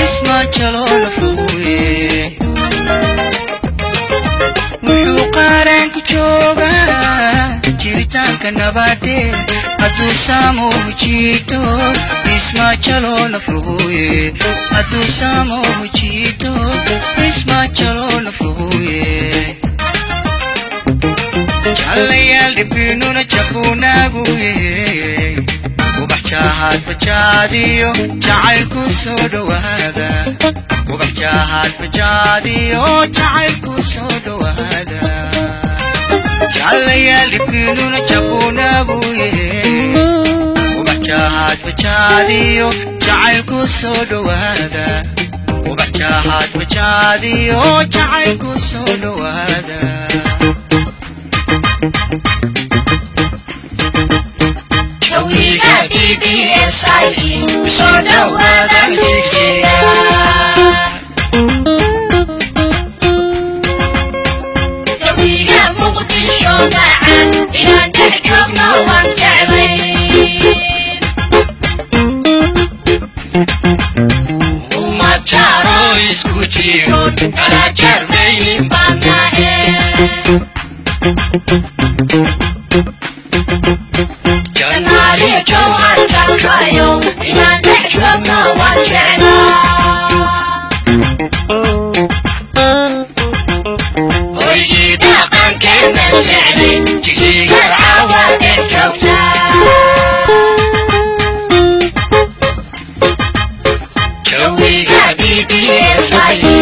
Dhisma jalo nafruuye wuxuu qaaraan ku joogaa jiritaanka nabadeed hadduu saamouhu jiito. Dhisma jalo nafruuye hadduu saamouhu jiito. Dhisma jalo nafruuye jaalayaal dhibkiinuna jabuunaaguye. Ubax jaahaad fajaadiyo jacaylku soo dhowaada. Ubax jaahaad fajaadiyo jacaylku soo dhowaada. Jaalayaal dhibkiinuna jabuunaaguye. Ubax jaahaad fajaadiyo jacaylku soo dhowaada. Ubax jaahaad fajaadiyo jacaylku soo dhowaada. Jawiga BBSI kusoo dhawaada Jigjiga. Jawiga Muqdisho macaan inaan dhex joogno waan jeclay. Ummad jaaro isku jiroon kala jarmaynin baan nahe. Janaali Jowhar jalkayo inaan dhex joogno waan jeclaa. Hoygii dhaqankeena jeclay Jigjigar caawa ee joogta. Jawiga BBSI